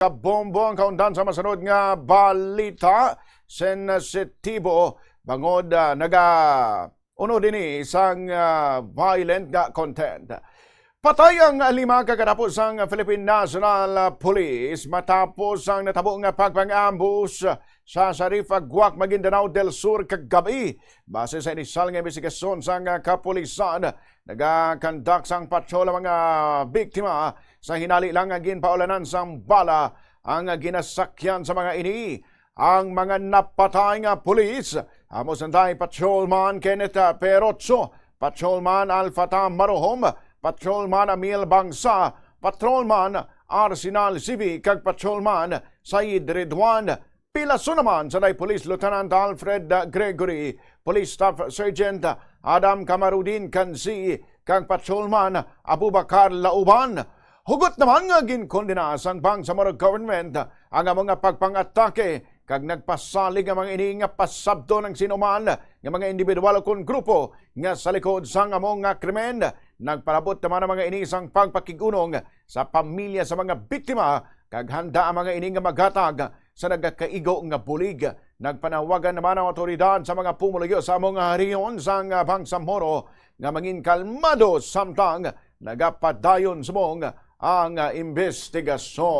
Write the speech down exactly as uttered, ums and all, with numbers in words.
kabombo ang kaundan sa masunod nga balita. Sensitibo bangod, ah, naga unod ini sang, ah, violent nga content. Patay ang lima ka katapo sang Philippine National Police matapos ang natabo nga pagpang-ambush sa Sharif Aguac, Maguindanao del Sur kagabi. Base sa inisyal nga imbestigasyon sang kapulisan, nagakandak sang patrol ang mga biktima. Sa hinali lang nga ginpaulanan sang bala ang ginasakyan sa mga ini. Ang mga napatay nga pulis, amo sanday Patrolman Kenneth Perocho, Patrolman Alfata Marohom, Patrolman Amil Bangsa, Patrolman Arsenal C V, kag Patrolman Said Ridwan. Pilaso naman sanday Police Lieutenant Alfred Gregory, Police Staff Sergeant Adam Kamarudin Kansi, kag Patrolman Abubakar Lauban. Hugot naman nga ginkondena sang Bangsamoro government ang amo nga pagpang-atake, kag nagpasalig nga mga ini nga pasabton ang sinuman nga mga individual o kon grupo nga sa likod sang amo nga krimen. Nagpalabot naman ang mga ini sang pagpakig-unong sa pamilya sa mga biktima, kag handa ang mga ini nga maghatag sa nagakaigo nga bulig. Nagpanawagan naman ang awtoridad sa mga pumuluyo sa amo nga rehiyon sang Bangsamoro nga mangin kalmado samtang nagapadayon subong ang, ah, imbestigasyon.